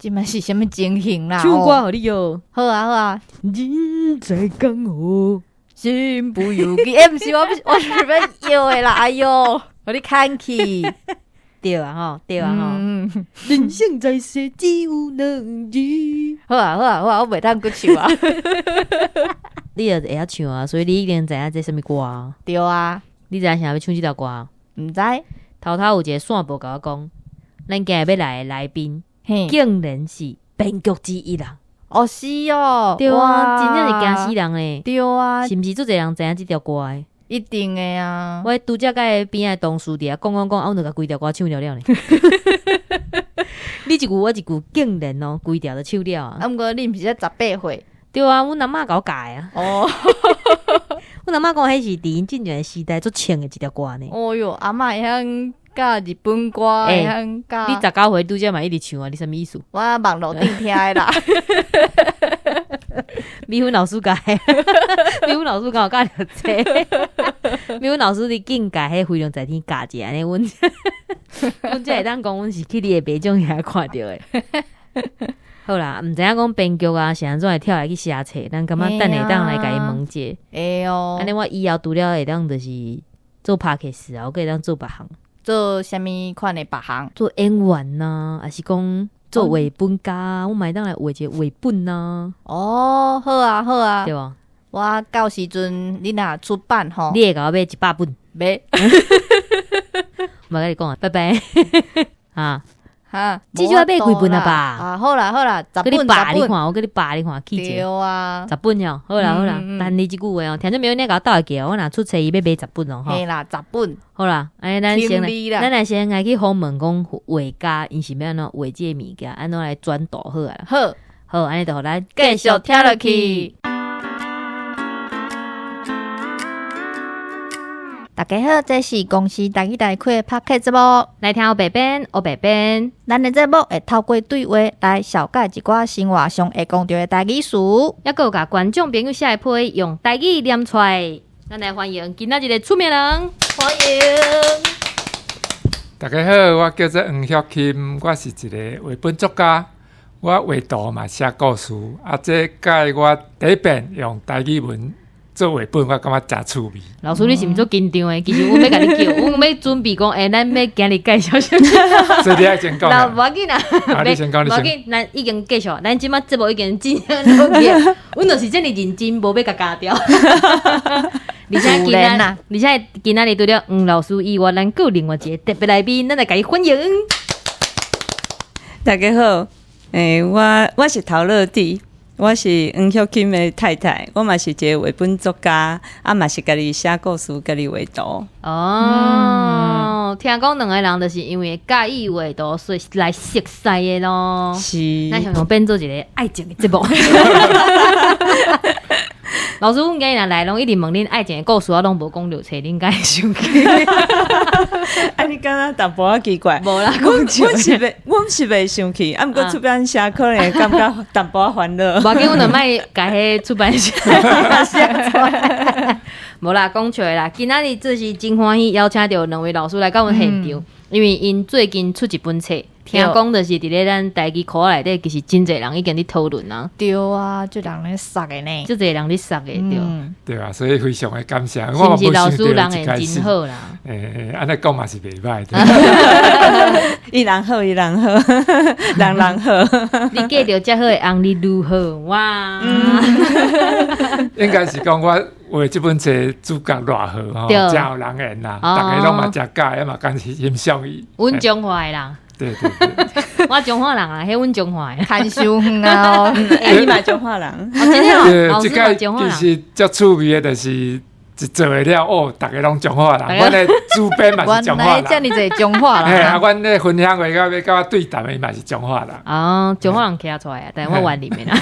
這擺是啥物情形啦？唱歌予你哦。好啊好啊。人在江湖，身不由己。欸，毋是我，我是欲搖的啦。哎喲，予你牽去。對啊吼，對啊吼。人生在世，只有兩字。好啊好啊好啊，我袂當閣唱啊。你就會曉唱啊，所以你一定知影這啥物歌啊。對啊。你知影啥欲唱這條歌？毋知。頭頭有一個線報共我講，咱今日欲來的來賓，竟然是編劇之一啦。哦，是哦。對啊，真正是驚死人咧。對啊。是毋是足濟人知影這條歌的？一定的啊！我拄才共邊仔同事佇遐講講講，啊，阮就共規條歌唱了了呢。你一句我一句，竟然哦，規條都唱了啊！啊，毋過你毋是才18歲？對啊，阮阿嬤共我教的啊。哦，阮阿嬤講彼是佇𪜶進前的時代足穿的一條歌呢。哦喲，阿嬤會曉教日本歌，會曉教。你19歲拄才嘛一直唱啊？你啥物意思？我網路頂聽的啦。米粉老師教的，米粉老師敢有教著這個？米粉老師佇境界彼飛龍在天教者，按呢阮阮才會當講，阮是去你的白種遐看著的。好啦，毋知影講編劇啊，是按怎會跳來去寫冊？咱感覺等會當來共伊問者。會哦。按呢我以後除了會當就是做 Podcast 啊，我閣會當做別項。做啥物款的別項？做演員啊，抑是講做繪本家，我嘛會當來畫一個繪本啊。哦，好啊，好啊。對無？我到時陣你若出版吼，你會共我買100本？買。無共你講啊，拜拜。啊。哈，至少欲買幾本啊吧？啊，好啦好啦，十本。閣你百你看，我閣你百你看，去者。對啊。十本哦，好啦好啦，等你這句話哦，聽眾朋友你共我鬥會記哦，我若出冊伊欲買十本哦，嘿啦，十本。好啦，按呢咱先來，咱來先來去訪問講畫家，𪜶是欲按怎畫這個物件，按怎來轉圖好啊。好，好，按呢就予咱繼續聽落去。大家好，這是公視台語台開的 Podcast 節目，來聽烏白編，烏白編。咱的節目會透過對話來紹介一寡生活上會講著的台語詞，猶閣有共觀眾朋友寫的批用台語念出來。咱來歡迎今仔日的出名人，歡迎。大家好，我叫做黃旭欽，我是一個繪本作家，我畫圖嘛寫故事，啊，這屆我第一遍用台語文做繪本，我感覺誠趣味。老師，你是毋是足緊張的？其實阮欲共你叫，阮欲準備講，欸，咱欲今日介紹啥物？所以你愛先講。無要緊啦，你先講，無要緊，咱已經繼續，咱這擺節目已經進行落去，阮就是遮爾認真，無欲共加掉。而且今仔，而且今仔日除了黃老師以外，咱閣有另外一個特別來賓，咱來共伊歡迎。大家好，欸，我是陶樂蒂。我是黃旭欽的太太，我嘛是一個繪本作家，啊嘛是家己寫故事、家己畫圖。哦，聽講兩個人就是因為佮意畫圖，所以來熟似的囉。是。咱想想變做一個愛情的節目。老師，阮今日來攏一直問恁愛情的故事，我攏無講著冊，恁敢會生氣？啊，你感覺淡薄仔奇怪？無啦，阮是袂，阮是袂生氣，啊，毋過出版社可能會感覺淡薄仔煩惱。無要緊，阮就莫共彼出版社寫出來。無啦，講笑的啦。今仔日這是真歡喜，邀請著兩位老師來到阮現場，因為𪜶最近出一本冊。聽講就是佇咧咱台語箍仔內底，其實真濟人已經佇討論啊。對啊，足人咧殺的呢。足濟人咧殺的，對。對啊，所以非常的感謝。是毋是老師人會真好啦？欸，按呢講嘛是袂䆀。伊人好，伊人好，人人好。你嫁著遮好的翁，你愈好哇！應該是講我畫這本冊主角偌好吼，誠有人緣啦，逐家攏嘛誠佮意，嘛敢欣賞伊。阮彰化的人。對對對，我彰化人啊，彼阮彰化的。牽傷遠啊！欸，你嘛彰化人。真的哦，這個其實足趣味的，就是一做了哦，逐家攏彰化人。阮的主編嘛是彰化人。原來遮爾濟彰化人。嘿啊，阮咧分享會到欲佮我對談的嘛是彰化人。哦，彰化人徛出來啊，但我員林的啦。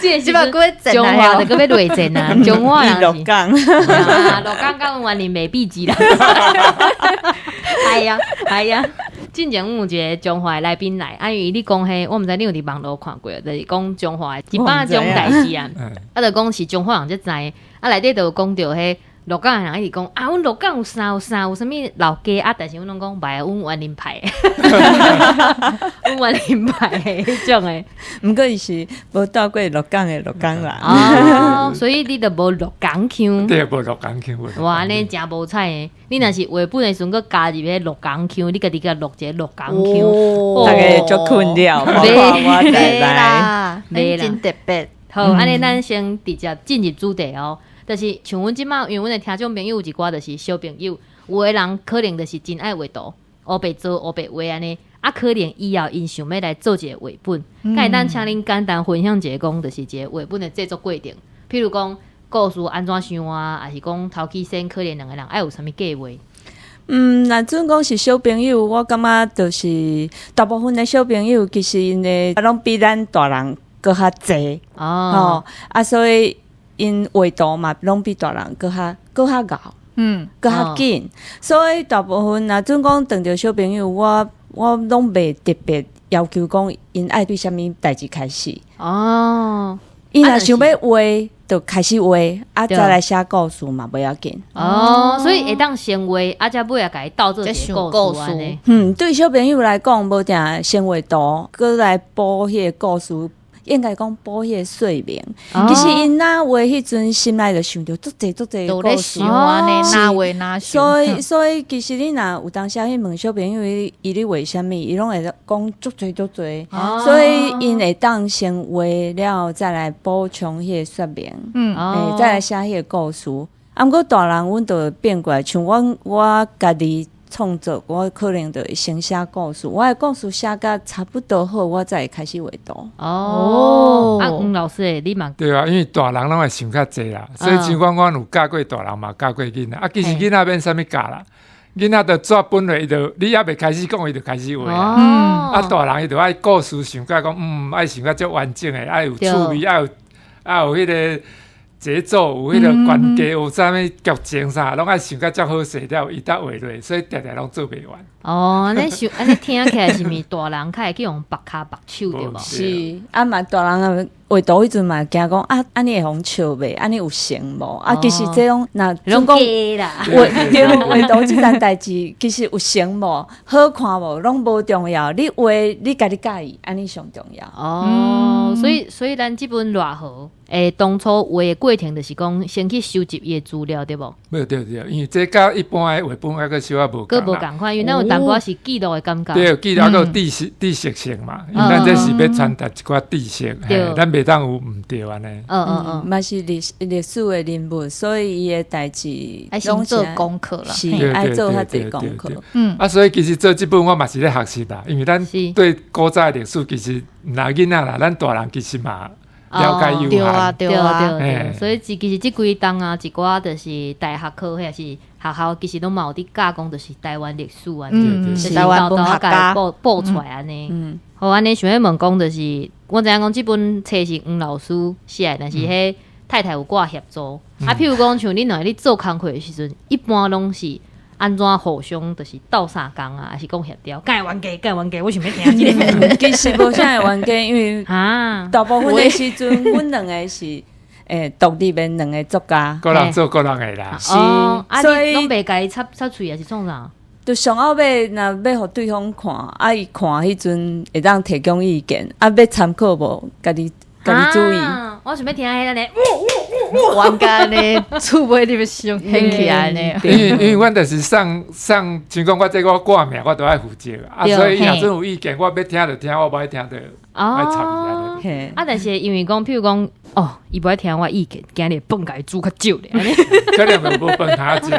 這擺閣欲彰化就閣欲內戰啊，彰化人是。鹿港。啊，鹿港佮阮員林袂比之啦。係啊，係啊。進前阮有一個彰化的來賓來，啊，因為你講彼，我毋知你有佇網路看過，就是講彰化的一百種代誌啊，啊，就講是彰化人才知，啊，內底就有講著彼鹿港的人一直講啊，阮鹿港有啥有啥有啥物老街啊，但是阮攏講袂，阮員林派的，阮員林派的彼種的。毋過伊是無蹛過鹿港的鹿港人。哦，所以你就無鹿港腔。對，無鹿港腔。哇，按呢誠無彩的。你若是畫本的時陣，閣加入彼鹿港腔，你家己共錄一個鹿港腔。哦，大家足困擾，包括我在內。啦，真特別。好，按呢咱先直接進入主題哦。就是像阮這馬，因為阮的聽眾朋友有一寡就是小朋友，有的人可能就是真愛畫圖，烏白做烏白畫按呢。啊，可能以後𪜶想欲來做一个畫本，敢會當請恁簡單分享一下，講就是一个畫本的製作過程。譬如講故事按怎想啊，抑是講頭起先可能兩个人愛有啥物計劃？嗯，若準講是小朋友，我感覺就是大部分的小朋友其實𪜶的攏比咱大人閣較濟哦，啊，所以𪜶畫圖嘛，攏比大人閣較𠢕，閣較緊。所以大部分若準講碰著小朋友，我攏袂特別要求講𪜶愛對啥物代誌開始。𪜶若想欲畫，就開始畫，啊，再來寫故事嘛，無要緊。哦，所以會當先畫，啊，才尾仔共伊鬥做一个故事按呢。嗯，對小朋友來講，無定先畫圖，閣來補彼个故事。應該講補彼个說明。其實𪜶若畫彼陣，心內就想著足濟足濟故事。想按呢，哪畫哪想。所以其實你若有當時去問小朋友，伊咧畫啥物，伊攏會講足濟足濟。所以𪜶會當先畫了，再來補充彼个說明。再來寫彼個故事。啊，毋過大人，阮就變過來，像我家己創作，我可能就會先寫故事，我的故事寫甲差不多好，我才會開始畫圖。哦，啊，黃老師的，你嘛？對啊，因為大人攏會想較濟啦，所以像講阮有教過大人嘛，教過囡仔。啊，其實囡仔免啥物教啦，囡仔就紙本落，伊就你猶未開始講，伊就開始畫啊。啊，大人伊就愛故事想甲講，愛想甲足完整的，愛有趣味，愛有彼个節奏，有彼个關係，有啥物劇情啥，攏愛想甲足好勢了，伊才畫落，所以定定攏做袂完。哦，按呢想，按呢聽起來是毋是大人較會去予縛跤縛手對無？是，啊嘛大人啊畫圖彼陣嘛驚講啊，按呢會予人笑袂？按呢有成無？啊，其實這種若攏假啦，畫對畫圖這件代誌，其實有成無？好看無？攏無重要。你畫你家己佮意，按呢上重要。哦，所以咱這本熱河，當初畫的過程就是講，先去收集伊的資料，對無？無對對，因為這佮一般的畫本猶閣小可無閣無仝款，因為咱有淡薄仔是記錄的感覺。對，記錄猶閣有知識性嘛，因為咱這是欲傳達一寡知識，嘿，咱袂當有毋對按呢。嘛是歷史的人物，所以伊的代誌愛先做功課啦，是愛做較濟功課。啊，所以其實做這本我嘛是咧學習啦，因為咱對古早的歷史其實毋若囡仔啦，咱大人其實嘛了解有限。對啊，對啊，對。所以其實這幾冬啊，一寡就是大學科或者是學校，其實攏嘛有佇教講，就是台灣歷史按呢，就是台灣文學家報出來按呢。好，按呢想欲問講，就是我知影講這本冊是黃老師寫的，但是彼太太有掛協助。啊，譬如講像恁兩个咧做工課的時陣，一般攏是按怎互相就是鬥相共啊，抑是講協調？敢會冤家，敢會冤家，我想欲聽這个。其實無啥會冤家，因為大部分的時陣，阮兩个是獨立的兩个作家，各人做各人的啦。是，所以攏袂共伊插插喙，抑是創啥？就上後尾，若欲予對方看，啊，伊看彼陣會當提供意見，啊，欲參考無，家己家己注意。我想欲聽彼个呢，冤家呢，厝尾你欲想掀起來呢。因為阮就是送送，像講我這我掛名，我都愛負責啊，所以伊若準有意見，我欲聽就聽，我無愛聽就愛插伊按呢。啊，但是因為講，譬如講，哦，伊無愛聽我意見，今日飯共伊煮較少咧。可能無飯通食。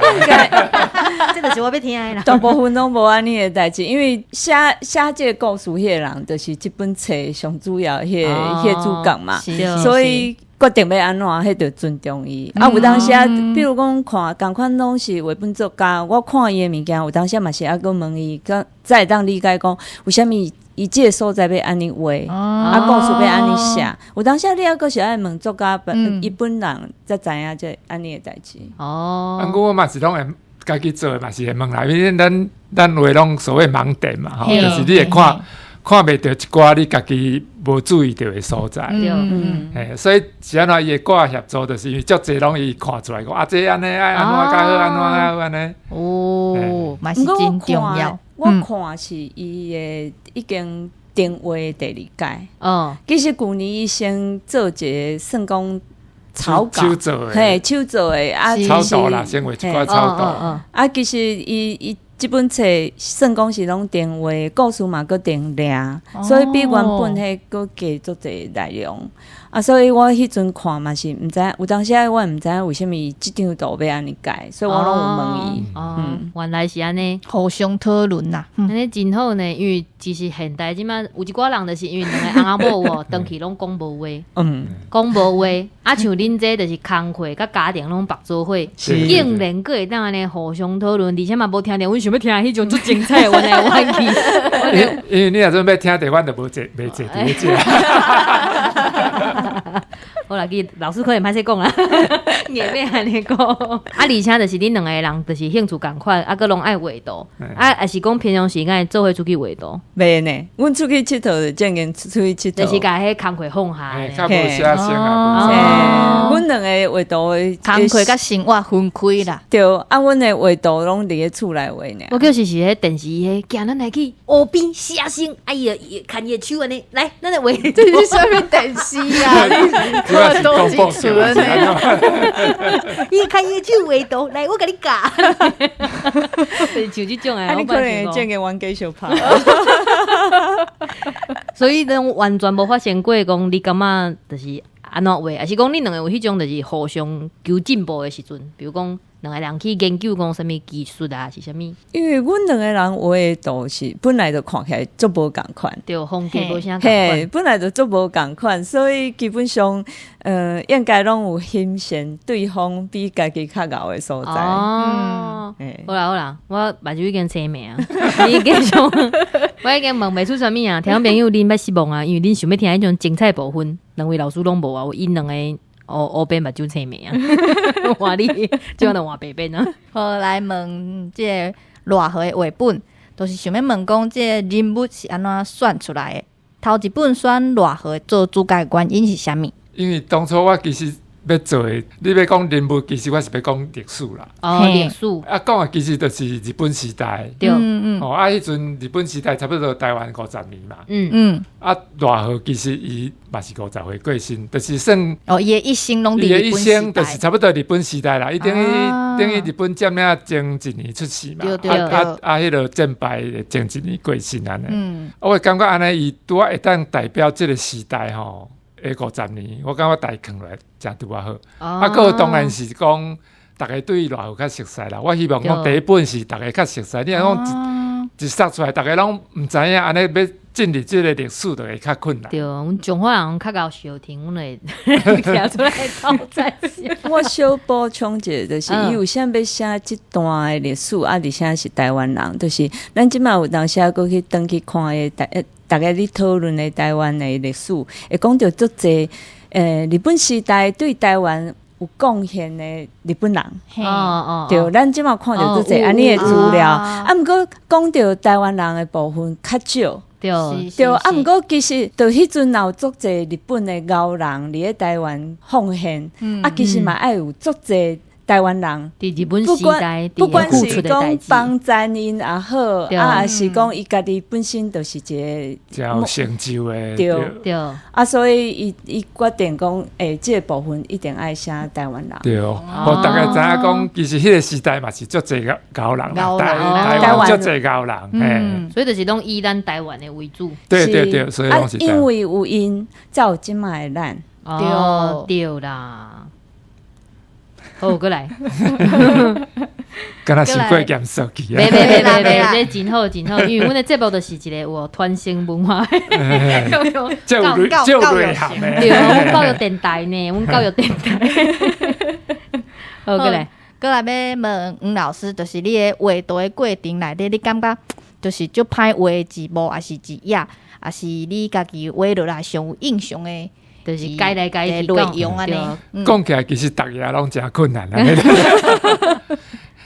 這就是我欲聽的啦。大部分攏無按呢的代誌，因為寫寫這个故事彼个人，就是這本冊上主要彼个主角嘛，所以決定欲按怎，彼就尊重伊。啊，有當時啊，比如講看仝款攏是繪本作家，我看伊的物件，有當時嘛是猶閣問伊，才會當理解講為啥物伊這个所在欲按呢畫，啊，故事欲按呢寫。有當時你猶閣是愛問作家本伊本人，才知影這按呢的代誌。哦。啊，毋過我嘛是攏會家己做的嘛是會問啦，因為咱話攏所謂盲點嘛，吼，就是你會看。看袂著一寡你家己無注意著的所在。嘿，所以是按怎伊會掛協助，就是因為足濟攏伊看出來講啊，這按呢愛按怎較好，按怎較好按呢。哦，嘛是真重要。我看是伊的已經定畫第二屆。其實舊年伊先做一個算講草稿，手做的，嘿，手做的啊，草圖啦，先畫一寡草圖。啊，其實伊這本冊算講是攏電畫，故事嘛閣電掠，所以比原本彼閣加足濟內容。啊，所以我彼陣看嘛是毋知，有當時我毋知影為啥物伊這張圖欲按呢改，所以我攏有問伊。哦，原來是按呢，互相討論啦。按呢真好呢，因為其實現代這馬有一寡人就是因為兩个翁仔某哦，轉去攏講無話，講無話。啊，像恁這就是工課佮家庭攏縛做伙，竟然閣會當按呢互相討論，而且嘛無聽著阮想欲聽彼種足精彩的冤來冤去。因為你若準備聽著，阮就無坐，袂坐佇咧遮。好啦，去老師可能歹勢講啦，硬欲按呢講。啊，而且就是恁兩個人就是興趣仝款，啊，閣攏愛畫圖，啊，抑是講平常時間會做伙出去畫圖。袂呢，阮出去𨑨迌就正經出去𨑨迌，就是共彼工課放下。較無寫生啊。阮兩個畫圖的工課佮生活分開啦。對，啊，阮的畫圖攏佇咧厝內畫爾。我就是是彼電視彼，行咱來去湖邊寫生，啊伊就牽伊的手按呢，來，咱來畫。這是啥物電視啊？你多幾次呢？伊牽伊的手畫圖，來，我共你教。像這種的，啊，你可能會見個冤家相拍。所以攏完全無發生過，講你感覺就是按怎畫，抑是講恁兩個有彼種就是互相求進步的時陣，比如講兩個人去研究講啥物技術啊，是啥物？因為阮兩個人畫的圖是本來就看起來足無仝款，對，風格無啥仝款，本來就足無仝款，所以基本上，應該攏有欣賞對方比家己較𠢕的所在。哦，好啦好啦，我目睭已經青命啊，你繼續，我已經問袂出啥物啊，聽眾朋友恁欲失望啊，因為恁想欲聽彼種精彩部分，兩位老師攏無啊，𪜶兩個烏邊目睭青命啊，換你，這就換白邊啊。好，來問這个賴和的繪本，就是想欲問講這个人物是按怎選出來的？頭一本選賴和做主角的原因是啥物？因為當初我其實欲做的，你欲講人物，其實我是欲講歷史啦。哦，歷史。啊，講的其實就是日本時代。對。哦，啊，彼陣日本時代差不多台灣50年嘛。啊，賴和其實伊嘛是50歲過身，就是算。哦，伊的一生攏佇日本時代。伊的一生就是差不多日本時代啦。伊等於等於日本佔領前一年出世嘛。對對對。啊啊，彼個戰敗前一年過身按呢。我感覺按呢，伊拄仔會當代表這個時代吼。下50年，我感覺台囥落來誠拄仔好。啊，閣有當然是講，逐家對賴和較熟悉啦。我希望講第一本是逐家較熟悉，你若講一殺出來，逐家攏毋知影，按呢欲進入這個歷史就會較困難。對，阮彰化人較𠢕相聽，阮會徛出來討讚。我小補充一下，就是伊有啥欲寫這段的歷史，啊，而且是台灣人，就是咱這擺有當時閣去轉去看的台。逐家咧討論的台灣的歷史，會講著足濟，日本時代對台灣有貢獻的日本人，對，咱這馬看著足濟按呢的資料，啊，毋過講著台灣人的部分較少，對，對，啊，毋過其實著彼陣有足濟日本的𠢕人佇咧台灣奉獻，啊，其實嘛愛有足濟台灣人佇日本時代，不管是講幫贊𪜶也好，啊，抑是講伊家己本身就是一個真有成就的，對對。啊，所以伊伊決定講，這個部分一定愛寫台灣人。對，我大概知影講，其實彼個時代嘛是足濟𠢕人，台灣足濟𠢕人，所以就是攏以咱台灣的為主。對對對，所以攏是。因為有𪜶，才有這擺的咱。對對啦。好，閣來。敢若傷過嚴肅去啊！袂袂袂袂，這真好真好，因為阮的節目就是一個有傳承文化，教教育涵的。對，阮教育電台呢，阮教育電台。好，閣來，閣來欲問黃老師，就是你的畫圖的過程內底，你感覺就是足歹畫的一幕，抑是一頁，抑是你家己畫落來上有印象的？就是改來改去內容按呢，講起來其實逐頁攏誠困難啊。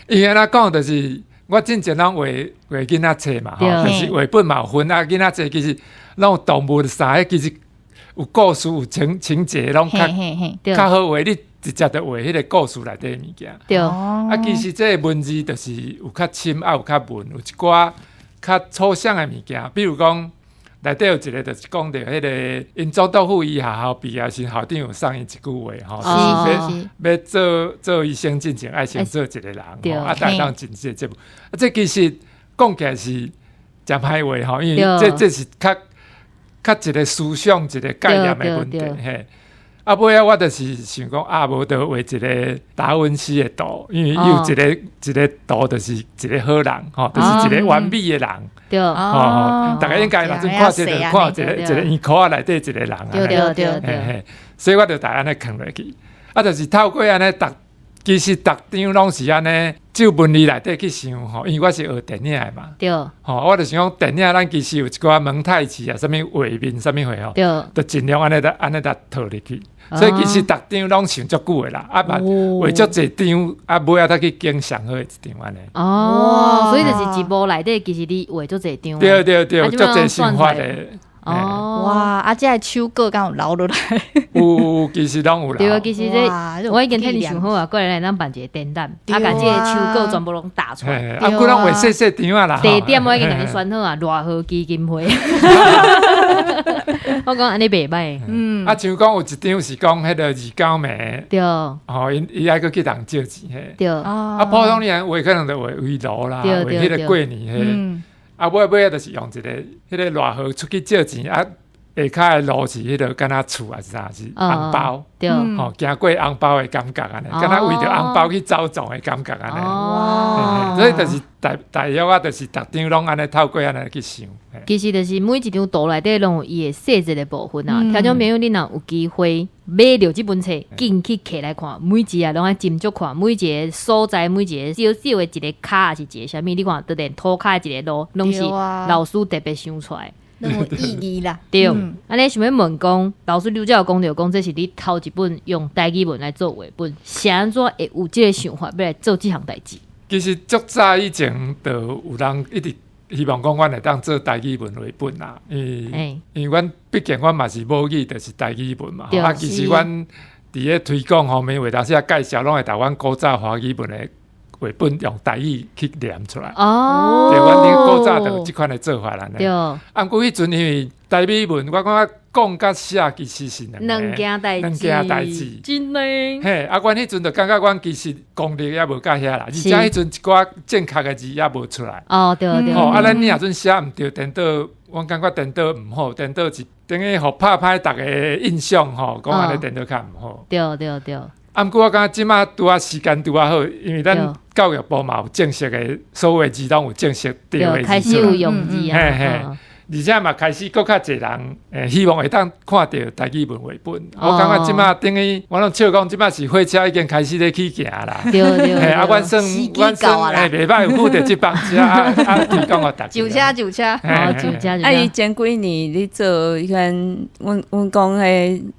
因為按怎講，就是我進前攏畫畫囡仔冊嘛，吼，就是繪本嘛有分啊，囡仔冊其實攏有動物啥，彼其實有故事有情情節，攏較較好畫，你直接就畫彼個故事內底的物件。啊，其實這个文字就是有較深，啊有較文，有一寡較抽象的物件，比如講內底有一個就是講著彼个𪜶總督府伊學校畢業時，校長有送伊一句話吼，就是欲欲做做醫生進前愛先做一個人，吼，啊，才會當進這個節目。啊，這其實講起來是誠歹話吼，因為這這是較較一個思想一個概念的問題嘿。啊，尾仔我就是想講啊，無就畫一個達文西的圖，因為伊有一個一個圖，就是一個好人，吼，就是一個完美的人。吼，逐家應該若陣看這個，看一個一個圓箍仔內底一個人啊。所以我就逐按呢囥落去，啊，就是透過按呢逐，其實逐張攏是按呢，就文字內底去想吼，因為我是學電影的嘛。吼，我就想講電影咱其實有一寡蒙太奇啊，啥物畫面，啥物貨吼，就盡量按呢按呢套入去。所以其實逐張攏想足久的啦，啊嘛畫足濟張，啊尾仔才去揀上好的一張按呢。哦，所以就是一幕內底其實你畫足濟張。對對對，足濟想法的。哦，哇！啊，這个手稿敢有留落來？有，其實攏有留。對啊，其實這我已經替你想好啊，過來來咱辦一個展覽，啊，共這个手稿全部攏打出來。啊，閣攏畫細細張啊啦。地點我已經共你選好啊，熱河基金會。我講按呢袂䆀。啊，像講有一張是講彼个二九暝。吼，𪜶伊愛閣去人借錢彼。啊，普通人畫可能就畫圍爐啦，畫彼个過年彼。啊，尾尾仔就是用一个彼个賴和出去借錢啊，下跤的路是彼个敢若厝抑是啥是紅包，吼，行過紅包的感覺按呢，敢若為著紅包去走動的感覺按呢。所以就是大大約啊，就是逐張攏按呢透過按呢去想。其實就是每一張圖內底攏有伊的細節的部分啊。聽眾朋友，你若有機會買著這本冊，緊去摕來看，每一頁攏愛斟酌看，每一個所在，每一個小小的一個跤，抑是一個啥物，你看，就連塗跤的一個路，攏是老師特別想出來，攏有意義啦。對，按呢想欲問講，老師拄才有講著講，這是你頭一本用台語文來做繪本，是按怎會有這个想法欲來做這項代誌？其實足早以前就有人一直希望講，阮會當做台語文繪本啦，因為因為阮畢竟阮嘛是母語，就是台語文嘛。啊，其實阮佇咧推廣方面，有當時仔介紹，攏會共阮古早華語文的繪本用台語去念出來。對，阮恁古早就有這款的做法啦。啊，毋過彼陣因為台語文，我感覺講佮寫其實是兩件代兩件代誌。真的。嘿，啊，阮彼陣就感覺阮其實功力猶無到遐啦，而且彼陣一寡正確的字猶無出來。吼，啊，咱你若陣寫毋對，顛倒，阮感覺顛倒毋好，顛倒是等於予拍歹逐个印象吼，講按呢顛倒較毋好。啊，毋過我感覺這馬拄仔時間拄仔好，因為咱教育部嘛有正式的所有字攏有正式對的字。開始有用字啊。嘿嘿。而且嘛，開始閣較濟人，希望會當看著台語文繪本。我感覺這馬等於，我攏笑講，這馬是火車已經開始咧起行啦。對。啊，阮算阮算，袂歹，有負責這班車啊，啊，推廣予逐家。上車上車。哦，上車。啊，伊前幾年咧做彼款，阮阮講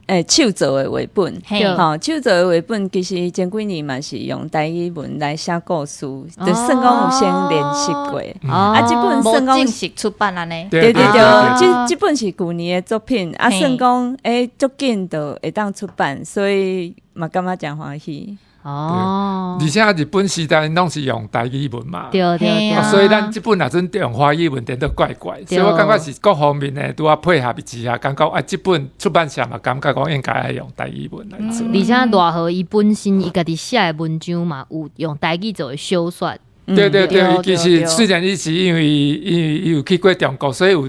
彼手做的繪本，吼，手做的繪本其實前幾年嘛是用台語文來寫故事，就算講有先練習過。啊，這本算講正式出版按呢。對對對，這這本是舊年的作品，啊，算講足緊就會當出版，所以嘛感覺誠歡喜。哦，而且日本時代攏是用台語文嘛，對對對，所以咱這本若陣用華語文，顛倒怪怪，所以我感覺是各方面的拄仔配合之下，感覺啊，這本出版社嘛感覺講應該愛用台語文來做。而且賴和伊本身伊家己寫的文章嘛，有用台語做的小說。對對對，伊其實雖然伊是因為因為伊有去過中國，所以有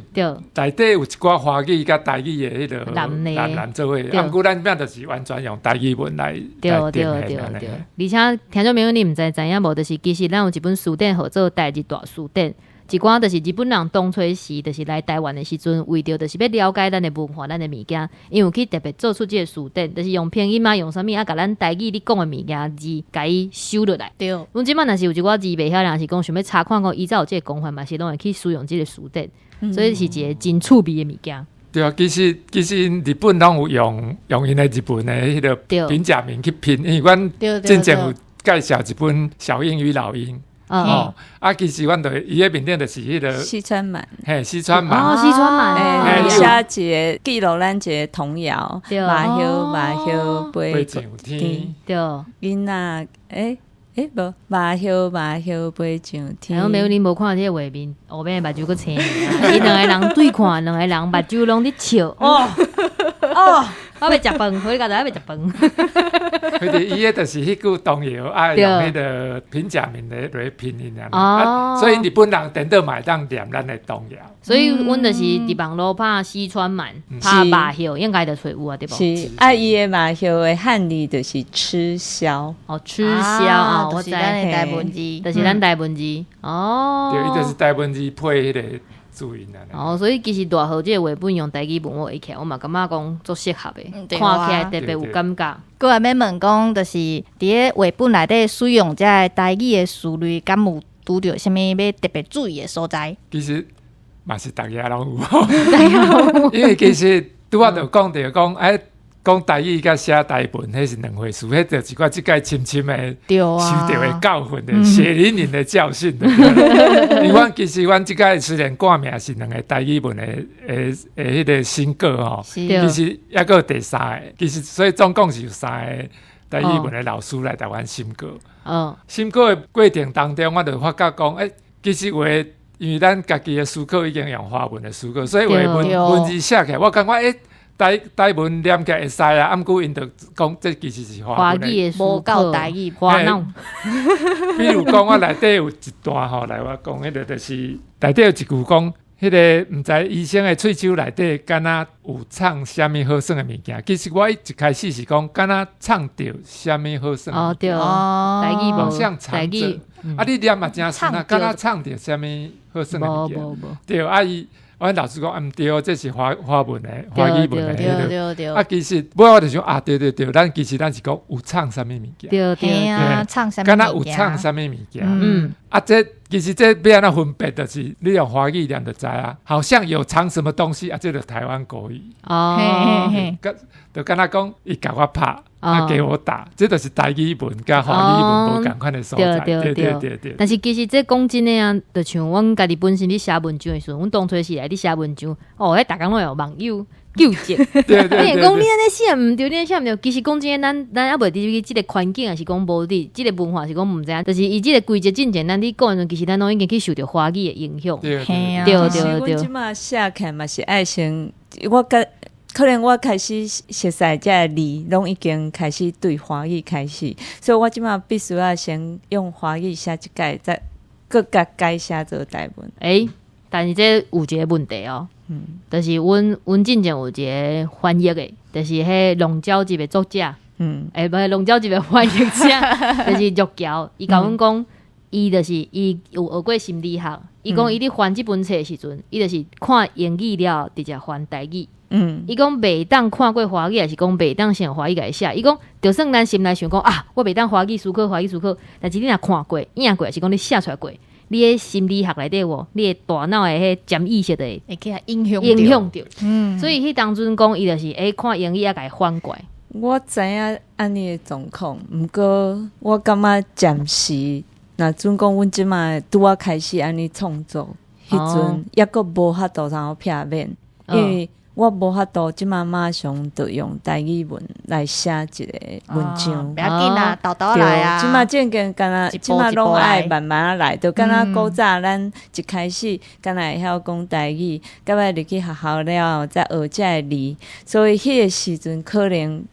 內底有一寡華語佮台語的彼个南南做伙。啊，毋過咱這就是完全用台語文來對對對對。而且聽眾朋友，你毋知知影無？就是其實咱有一本辭典號做台日大辭典。一寡就是日本人當初時，就是來台灣的時陣，為著就是欲了解咱的文化、咱的物件，𪜶有去特別做出這个辭典，就是用拼音啊，用啥物啊，共咱台語咧講的物件字，共伊收落來。阮這馬若是有一寡字袂曉，若是講想欲查看講伊才有這个講法，嘛是攏會去使用這个辭典，所以是一个真趣味的物件。對啊，其實其實日本攏有用用𪜶的日本的彼个平假名去拼，因為阮進前有介紹一本《小英與老鷹》。哦，啊，其實阮就伊个面頂就是彼个四川鰻，嘿，四川鰻，哦，四川鰻，寫一个記錄咱一個童謠，麻葉麻葉飛上天，對，囡仔，欸欸無，麻葉麻葉飛上天。欸，沒有，你無看這個畫面，後面目睭閣青，伊兩個人對看，兩個人目睭攏咧笑，哦哦，我欲食飯，我剛才欲食飯。佢哋伊個就是彼句童謠，啊用彼个平假名來來拼音啊，所以日本人顛倒嘛會當念咱的童謠。所以阮就是佇網路拍四川鰻，拍麻葉應該就揣有啊，對無？是啊，伊的麻葉的漢字就是吃痟。哦，吃痟啊，就是咱的台文字，就是咱台文字。哦，對，伊就是台文字配彼个注音啊。哦，所以其實大河這個繪本用台語文我會起來，我嘛感覺講足適合的，看起來特別有感覺。閣來欲問講，就是佇咧繪本內底使用這个台語的詞類，敢有拄著啥物欲特別注意的所在？其實嘛是逐个攏有，因為其實拄仔就講著講，欸，講台語佮寫台文，彼是兩回事，彼就是我這屆深深的受著的教訓的，血淋淋的教訓。因為阮其實阮這屆雖然掛名是兩个台語文的彼个審稿吼，其實猶閣有第三个，其實所以總共是有三个台語文的老師來台灣審稿。審稿的過程當中，我就發覺講，欸，其實有的，因為咱家己的思考已經用華文的思考，所以有的文字寫起來，我感覺欸，台文念起來會使啊，毋過𪜶就講這其實是華語的，無夠台語，華腦。比如講，我內底有一段吼，來我講，彼个就是內底有一句講，彼个毋知醫生的喙鬚內底敢若有藏啥物好耍的物件。其實我一開始是講，敢若藏著啥物好耍。哦，對，台語無像藏著。啊，你念嘛誠順啊，敢若藏著啥物好耍的物件。對，啊伊。阮老師講，毋對，這是華文的，華語文的。對對對。啊，其實尾我就想啊，對對對，咱其實咱是講有藏啥物物件。對對啊，藏啥物？敢若有藏啥物物件？嗯。啊，這其實這欲按怎分別，就是你用華語念就知啊。好像有藏什麼東西啊，這就台灣國語。哦。就敢若講，伊共我拍，啊給我打，這就是台語文佮華語文無仝款的所在。對對對對。但是其實這講真的啊，就像阮家己本身咧寫文章的時陣，阮當初是來咧寫文章，哦，彼逐工攏會有網友糾正。對對對。你講你按呢寫毋對，你按呢寫毋對。其實講真的，咱猶未佇這个環境，抑是講無佇這个文化，是講毋知影。就是伊這个規則進前，咱咧講的時陣，其實咱攏已經去受著華語的影響。對對對對。阮這馬寫起來嘛是愛先，我覺可能我開始熟似這个字，攏已經開始對華語開始，所以我這馬必須要先用華語寫一擺，再閣共改寫做台文。欸，但是這有一个問題哦，就是阮進前有一个翻譯的，就是彼龍鳥集的作者，欸，無龍鳥集的翻譯者，就是玉橋，伊共阮講，伊就是伊有學過心理學，伊講伊咧翻這本冊的時陣，伊就是看英語了，直接翻台語。伊講袂當看過華語，抑是講袂當先用華語共伊寫。伊講，就算咱心內想講啊，我袂當華語思考，華語思考，但是你若看過、影過，抑是講你寫出來過，你的心理學內底無，你的大腦的彼潛意識就會會去影響影響著。所以彼當陣講，伊就是會看英語啊，共伊翻過來。我知影按呢的狀況，毋過我感覺暫時，若準講阮這馬拄仔開始按呢創作，彼陣猶閣無法度通避免，因為我無法度這馬馬上就用台語文來寫一个文章。不要緊啦，沓沓來啊。這馬正經敢若，這馬攏愛慢慢來，就敢若古早咱一開始敢若會曉講台語，到尾入去學校了後才學這个字，所以彼个時陣可能。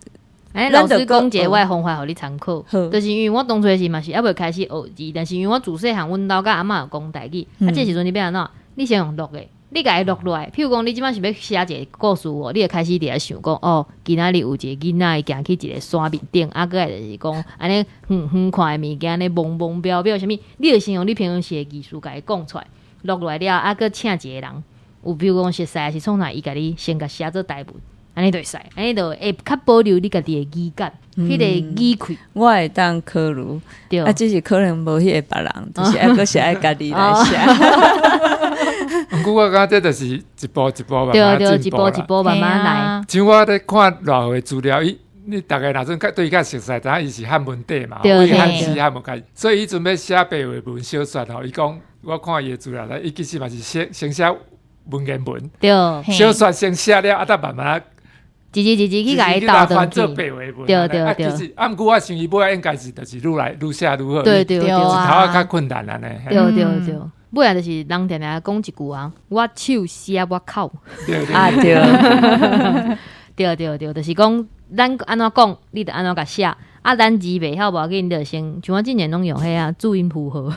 欸，老師講一个我的方法，予你參考，就是因為我當初時嘛是猶未開始學字，但是因為我自細漢阮兜佮阿嬤有講台語，啊，這時陣你欲按怎？你先用錄的。你共伊錄落來，譬如講，你這擺是欲寫一个故事哦，你會開始佇遐想講，哦，今仔日有一个囡仔，伊行去一个山面頂，啊，閣來就是講，按呢遠遠看的物件，按呢蒙蒙飄飄啥物，你就先用你平常時的意思共伊講出來，錄落來了，啊，閣請一个人，有比如講熟似，抑是創啥，伊共你先共寫做台文，按呢就會使，按呢就會較保留你家己的語感，彼个語氣。我會當考慮，啊，只是可能無彼个別人，就是愛閣是愛家己來寫。毋過我感覺這就是一步一步慢慢進步啦。對對，一步一步慢慢來。像我咧看賴和的資料，伊你逐家若陣較對伊較熟似，知影伊是漢文帝嘛，對漢詩漢文開始，所以伊陣欲寫白話文小說吼，伊講我看伊的資料咧，伊其實嘛是先寫文言文，小說先寫了，啊，才慢慢一字一字去共伊鬥轉做白話文。對。其實啊，毋過我想伊尾仔應該是就是愈來愈寫愈好，對，一頭仔較困難按呢。對。尾仔就是人定定講一句啊，我手寫我口。啊對。對，就是講咱按怎講，你就按怎共寫。啊，咱字袂曉無要緊，你就先像我之前攏用彼啊注音符號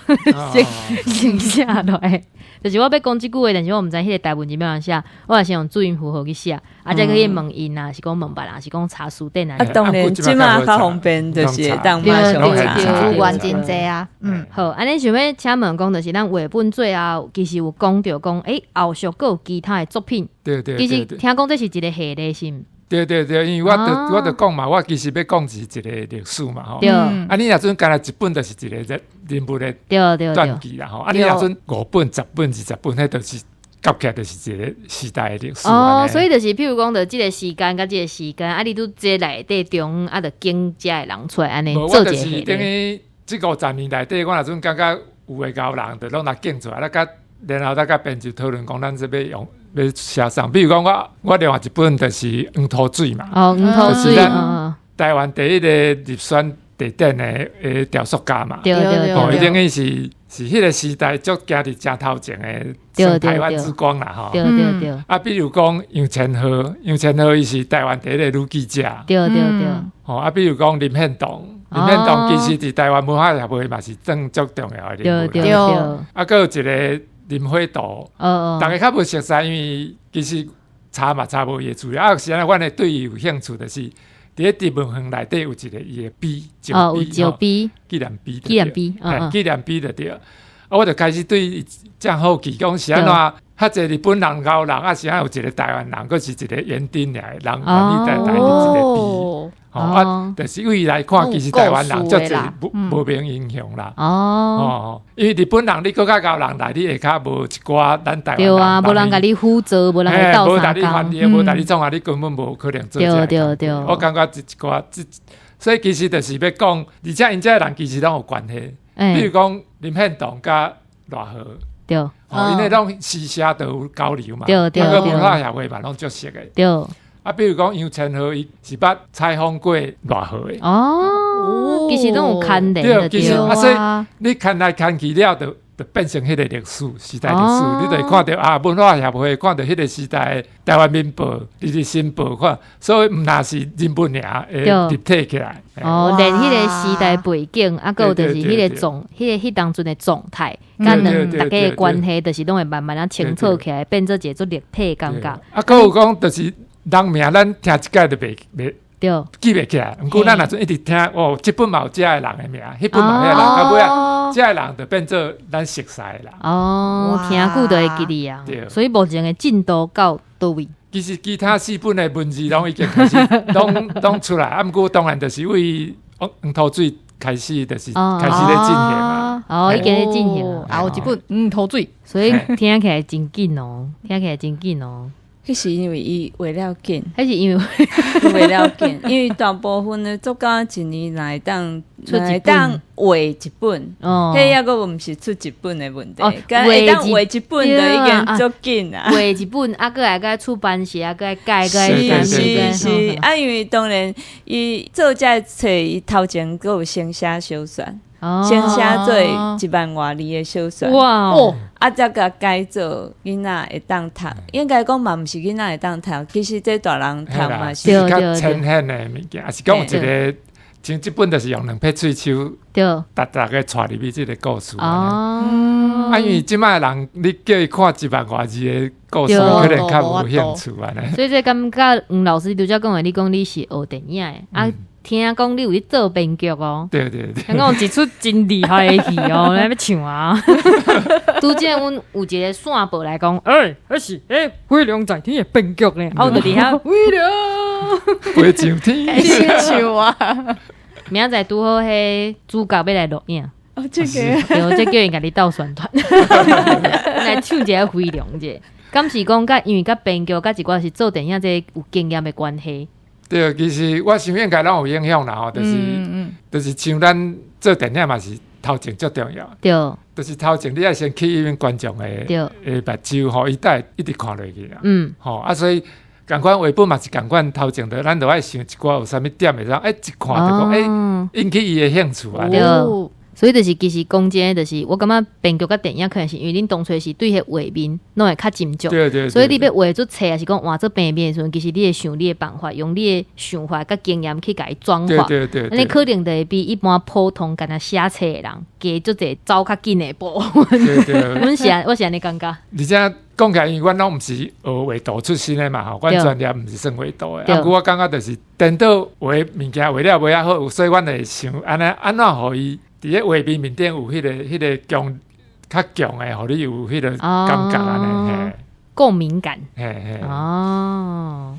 先先寫落來。就是我欲講這句話，但是我毋知彼個台文字欲按怎寫，我也先用注音符號去寫，啊，再去問𪜶啊，是講問別人，是講查詞典啊。啊，當然這馬較方便，就是會當馬上查。資源真濟啊。嗯，好，按呢想欲請問講，就是咱繪本最後其實有講著講，欸，後續閣有其他的作品。對。其實聽講這是一個系列，是毋？對，因為我著講嘛，我其實欲講是一個歷史嘛，吼。對。啊，你若陣干焦一本就是一個人人物的傳記啦，吼。啊，你若陣五本、十本、20本，彼就是夾起來就是一個時代的歷史。哦，所以就是譬如講，著這個時間佮這個時間，啊，你拄這內底中啊，著揀遮的人出來按呢做一個系列。等於這50年內底，我若陣感覺有的𠢕人，就攏來揀出來，啊，佮然後再佮編輯討論講，咱這欲用。欲寫啥？比如講，我另外一本就是黃土水嘛，哦，黃土水，就是咱台灣第一個入選地點的雕塑家嘛。對。哦，伊等於是彼個時代足行佇正頭前的，台灣之光啦，吼。對。啊，比如講楊千鶴，楊千鶴伊是台灣第一個女記者。對。吼，啊，比如講林獻堂，林獻堂其實佇台灣文化協會嘛是算足重要的人物。對。啊，閣有一個。林火道，逐家較無熟似，因為其實查嘛查無伊的資料，啊，是按怎，阮會對伊有興趣，就是佇咧池文園內底有一個伊的碑，石碑，紀念碑，紀念碑，紀念碑就對。啊，我就開始對伊正好奇，講是按怎，較濟日本人𠢕人，啊是按怎有一個台灣人，閣是一個園丁爾的人，願意來台立這個碑。哦，啊，就是對伊來看，其實台灣人足濟無名英雄啦。哦，因為日本人你閣較𠢕人來，你下跤無一寡咱台灣人。對啊，無人共你輔助，無人共你鬥無共你翻譯，無共你創啊，你根本無可能做這個。對。我感覺這一寡，這所以其實就是欲講，而且𪜶這个人其實攏有關係。比如講林獻堂佮賴和。對。哦，𪜶彼攏私下都有交流嘛。對。啊，閣文化協會嘛攏足熟的。對。啊，比如講楊千鶴，伊是捌採訪過賴和的。哦，其實攏有牽連的。對，其實啊，所以你牽來牽去了，就變成彼個歷史時代歷史，你就會看著啊，文化協會看著彼個時代台灣民報、日日新報，看，所以毋但是人物爾會立體起來。哦，連彼個時代背景，啊，閣有就是彼個狀，彼個彼當陣的狀態，佮兩逐家的關係，就是攏會慢慢仔清楚起來，變做一個足立體的感覺。啊，閣有講就是。人名咱聽一擺就袂記袂起來，毋過咱若陣一直聽，哦，這本嘛有這个人的名，彼本嘛有彼个人，到尾仔，這个人就變做咱熟似的人。哦，聽久就會記得啊。所以目前的進度到佗位？其實其他四本的文字攏已經開始攏出來，啊，毋過當然就是為黃土水開始，就是開始咧進行啊。哦，已經咧進行。啊，有一本黃土水，所以聽起來真緊哦，聽起來真緊哦。彼是因為伊畫了緊，彼是因為畫了緊，因為大部分的作家一年來當來當畫一本，彼猶閣毋是出一本的問題，會當畫一本就已經足緊啊。畫一本，啊，閣來閣出版社，啊，閣來改，閣來是是，啊，因為當然伊做這個冊，伊頭前閣有先寫小說。先寫做一萬外字的小說，哇！哦，啊，才共改做囡仔會當讀，應該講嘛，毋是囡仔會當讀，其實這大人讀嘛是較淺顯的物件，抑是講有一個，像這本就是用兩撇喙鬚，逐逐个帶入去這个故事。哦，啊，因為這擺的人，你叫伊看一萬外字的故事，可能較無興趣按呢。所以這感覺黃老師拄才講的，你講你是學電影的啊。聽講你有去做編劇哦，對。聽講有一齣真厲害的戲哦，來欲唱啊。拄才阮有一個線報來講，欸，彼是彼飛龍在天的編劇呢，啊，我就佇遐飛龍飛上天，唱啊。明仔載拄好彼主角欲來錄影，哦，這個，對，這叫𪜶共你鬥宣傳，來唱一下飛龍者。敢是講佮因為佮編劇佮一寡是做電影這有經驗的關係。對，其實我想應該攏有影響啦吼，就是像咱做電影嘛是頭前足重要。就是頭前你愛先吸引觀眾的目睭吼，伊才會一直看落去啦。吼啊，所以仝款畫本嘛是仝款頭前的，咱就愛想一寡有啥物點會當，欸，一看就講，欸，引起伊的興趣啊。對。所以就是其實講真，就是我感覺編劇佮電影可能是因為恁當初是對彼畫面攏會較斟酌，所以你欲畫出冊，抑是講換做平面的時陣，其實你會想你的辦法，用你的想法佮經驗去共伊轉化。按呢可能就會比一般普通干焦寫冊的人加足濟走較緊的步。阮是按，我是按呢感覺。而且講起來，因為阮攏毋是學畫圖出身的嘛吼，阮專業毋是算畫圖的。啊，毋過我感覺就是顛倒畫物件畫了袂遐好，所以阮會想按呢按怎予伊佇咧畫面面頂有彼個強較強的，予你有彼個感覺按呢，嘿。共鳴感。嘿嘿。哦，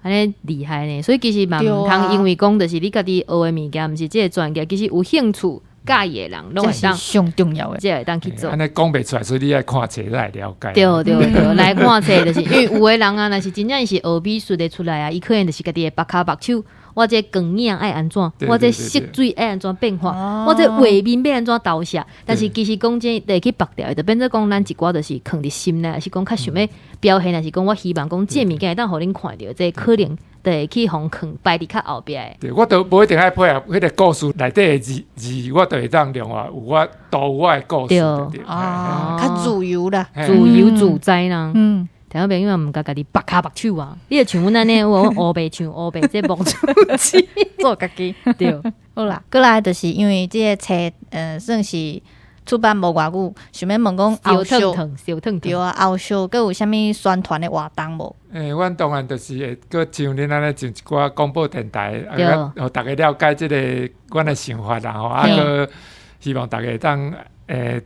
按呢厲害呢，所以其實嘛毋通因為講就是你家己學的物件，毋是這個專業，其實有興趣佮意的人攏會當上重要的，這會當去做。按呢講袂出來，所以你愛看冊才會了解。對對對，來看冊就是因為有的人啊，若是真正伊是學美術的出來啊，伊可能就是家己的目跤目手。我這光影愛按怎？我這色水愛按怎變化？我這畫面欲按怎投射？但是其實講真，會去縛掉的，就變做講咱一寡就是囥佇心內，抑是講較想欲表現，抑是講我希望講這物件會當予恁看著，這可能就會去予囥擺佇較後壁的。對，我都無一定愛配合彼個故事內底的字字，我都會當另外有我導我的故事。對，啊，較自由啦，自由自在啦。聽眾朋友毋共家己縛跤縛手啊！你著像阮按呢，我烏白像烏白這木主持做家己。對，好啦，過來就是因為這個冊，算是出版無偌久，想欲問講後續，小騰騰，對啊，後續閣有啥物宣傳的活動無？欸，阮當然就是會閣像恁按呢上一寡廣播電台，啊，予大家了解這個阮的想法啦吼，啊，閣希望大家會當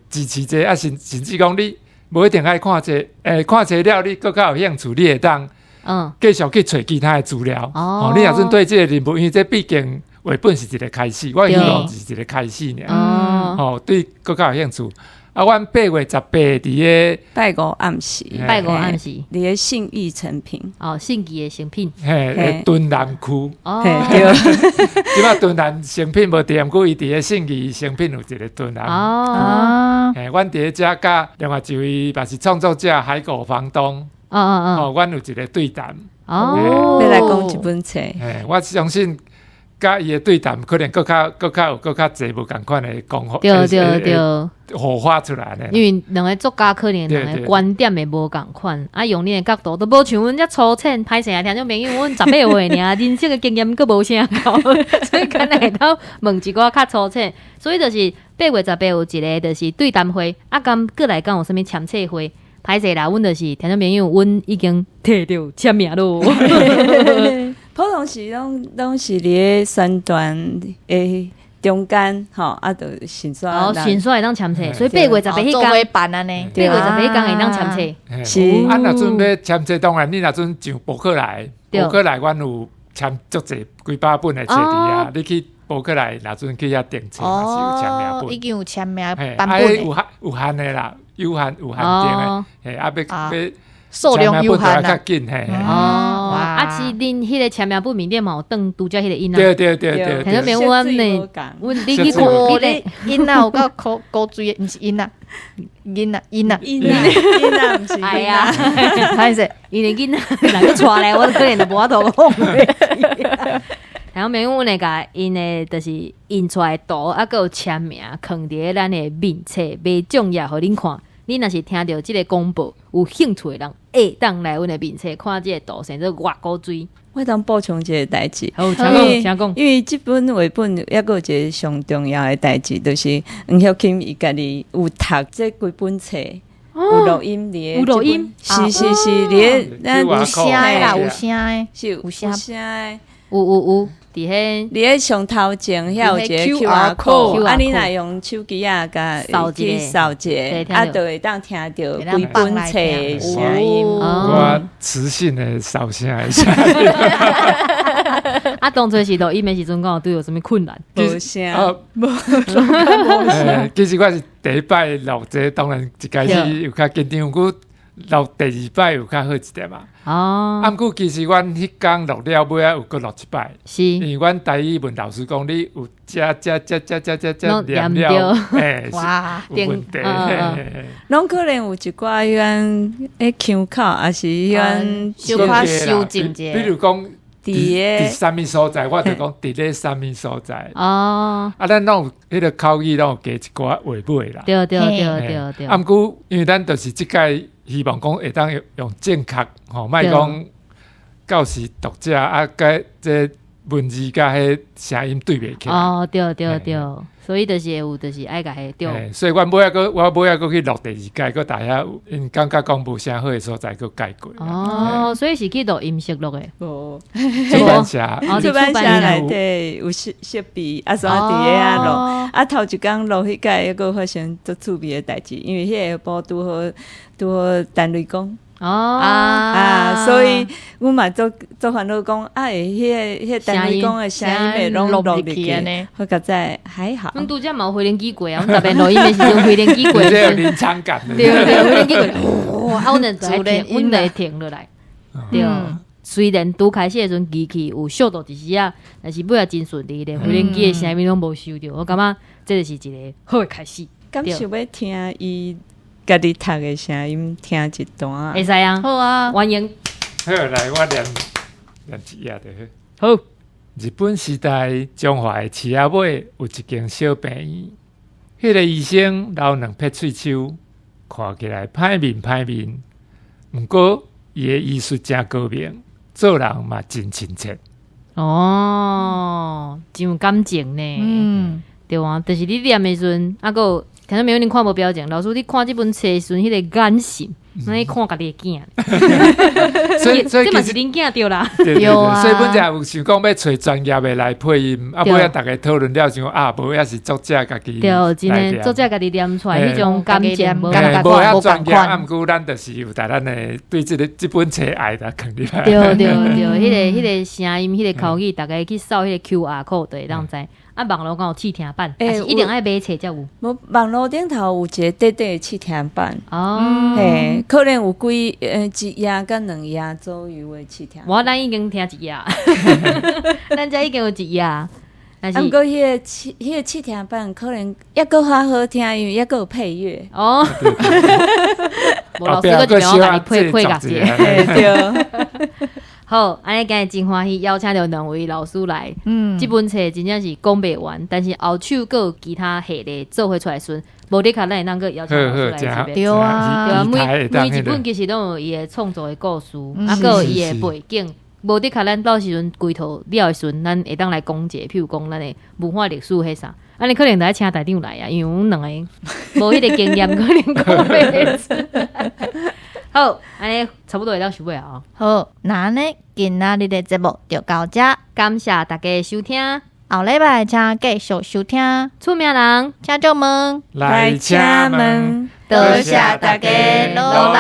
支持這個，啊，甚至講你無一定愛看這，欸，看冊了，你閣較有興趣，你會當繼續去揣其他的資料。哦，你若陣對這個人物，因為這畢竟畫本是一個開始，我希望是一個開始爾。哦，對，閣較有興趣。啊，阮8月18佇个拜五暗時，拜五暗時，佇个信義誠品。哦，信義的誠品。嘿，敦南區。哦，對。這擺敦南誠品無佇，毋過伊佇个信義誠品有一個敦南。哦。嘿，阮佇咧遮佮另外一位嘛是創作者海狗房東。哦，阮有一個對談。哦。欲來講這本冊。嘿，我相信。佮伊的對談，可能閣較閣較有閣較濟無仝款的講法，對對對，火花出來呢。因為兩個作家可能兩個觀點會無仝款，啊，用恁的角度都無像阮遮粗淺，歹勢啊，聽眾朋友，阮18歲爾，人生的經驗閣無啥夠，所以敢若會當問一寡較粗淺。所以就是8月18有一個就是對談會，啊，敢閣來講有啥物簽冊會？歹勢啦，阮就是聽眾朋友，阮已經摕著簽名咯。普通時攏是佇咧宣傳的中間吼，啊，就先煞哦，先煞會當簽冊，所以8月18彼工辦按呢，8月18彼工會當簽冊。是啊，若陣欲簽冊，當然你若陣上博客來，博客來，阮有簽足濟幾百本的冊佇遐，你去博客來，若陣去遐訂冊嘛是有簽名本，已經有簽名版本。有限有限的啦，有限有限定的，嘿，啊，欲欲。數量有限啦，哦，啊是恁彼個簽名本面頂嘛有當拄才彼個印啊？對對對對，聽眾朋友，阮呢，阮你去看，你印仔有夠古古錐的，毋是印仔，囡仔印仔印仔印仔，毋是哎呀，歹勢，因為囡仔若閣帶來，我可能就無法度講。聽眾朋友，阮會共𪜶的，就是印出來圖，啊，閣有簽名，囥佇咧咱的面冊賣粽葉，予恁看。你若是聽著這個廣播有興趣的人，會當來阮的面冊看這個圖，生做偌古錐。我當補充一個代誌，好，請講，請講。因為這本繪本猶閣有一個上重要的代誌，就是黃玉琴伊家己有讀這規本冊，有錄音佇有錄音，是是是，佇咧咱有聲的啦，有聲的，是有聲的，有有有。佇彼，佇咧上頭前遐有一個 QR code，啊，你若用手機仔共去掃一下，啊，就會當聽著規本冊的聲音。我磁性的掃聲的聲音。啊，當初是錄音的時陣，敢有拄著啥物困難？無聲，無。其實我是第一擺錄這個，當然一開始有較緊張，毋過錄第二擺有較好一點啊。啊，毋過其實阮彼工錄了尾仔有閣錄一擺，因為阮台語問老師講，你有遮遮遮遮遮遮遮念了，欸，哇，有問題。攏可能有一寡彼款欸腔口，抑是彼款小可修正者。比如講，佇啥物所在，我就講佇咧啥物所在。啊，咱攏有彼個口語，攏有加一寡話尾啦。啊，毋過因為咱就是這擺希望講會當用正確吼，莫講到時讀者啊，佮這文字佮彼聲音對袂起來。哦，對對對，所以就是會有，就是愛共彼對。所以阮尾仔閣，我尾仔閣去錄第二擺，閣大遐𪜶感覺講無啥好的所在，閣改過。哦，所以是去錄音室錄的。無，出版社，出版社內底有設備，啊，煞佇遐錄。啊，頭一工錄彼擺，猶閣發生足趣味的代誌，因為彼个下晡拄好拄好陳雷公。啊，所以阮嘛足足煩惱講，啊，會彼個陳雷公的聲音會攏錄入去，好佳哉還好。阮拄才嘛有飛輪機過啊，阮逐遍錄音的時陣飛輪機過，這有臨場感。對對，飛輪機過，哇，啊，阮就會停，阮就會停落來。對，雖然拄開始的時陣機器有小到一時仔，但是尾仔真順利，連飛輪機的聲音攏無收著。我感覺這就是一個好的開始。敢想欲聽伊家己讀的聲音，聽一段。會使啊，好啊，歡迎。好，來我念念一頁就好。好。日本時代，彰化的市仔尾有一間小病院，彼個醫生留兩撇喙鬚，看起來歹面歹面，毋過伊的醫術誠高明，做人嘛真親切。哦，真有感情呢。對啊，就是你念的時陣，啊，閣有聽眾朋友恁看無表情，老師你看這本冊的時陣，彼個眼神，你看家己的囝。所以所以這嘛是恁囝對啦。對對對，所以本來有想講欲揣專業的來配音，啊，尾仔逐家討論了，想講啊，無抑是作者家己對，真的作者家己念出來彼種感情，無遐專業，啊，毋過咱就是有佇咱的對這个這本冊愛來囥入來。對對對，彼個聲音，彼個口語，逐家去掃彼個 QR code 就會當知。啊，網路敢有試聽版，抑是一定愛買冊才有？無，網路頂頭有一個短短的試聽版。哦，嘿，可能有幾一頁佮兩頁左右的試聽。無，咱已經聽一頁，咱遮已經有一頁。啊，毋過彼個試聽版可能猶閣較好聽，因為猶閣有配樂。哦，無老師閣一邊我共你配配樂者。對。好，按呢今日真歡喜邀請著兩位老師來。這本冊真正是講袂完，但是後手閣有其他系列做伙出來時陣，無的確咱會當閣邀請老師來這邊。對啊，對啊，每一本其實攏有伊的創作的故事，啊，閣有伊的背景。無的確咱到時陣規套了的時陣，咱會當來講者，譬如講咱的文化歷史彼啥，按呢可能著愛請台長來啊，因為阮兩個無彼個經驗，可能講袂出。好，按呢差不多會當收尾啊。好，那按呢今仔日的節目就到遮，感謝大家收聽，後禮拜請繼續收聽。厝名人請就問，來請問，多謝大家努力。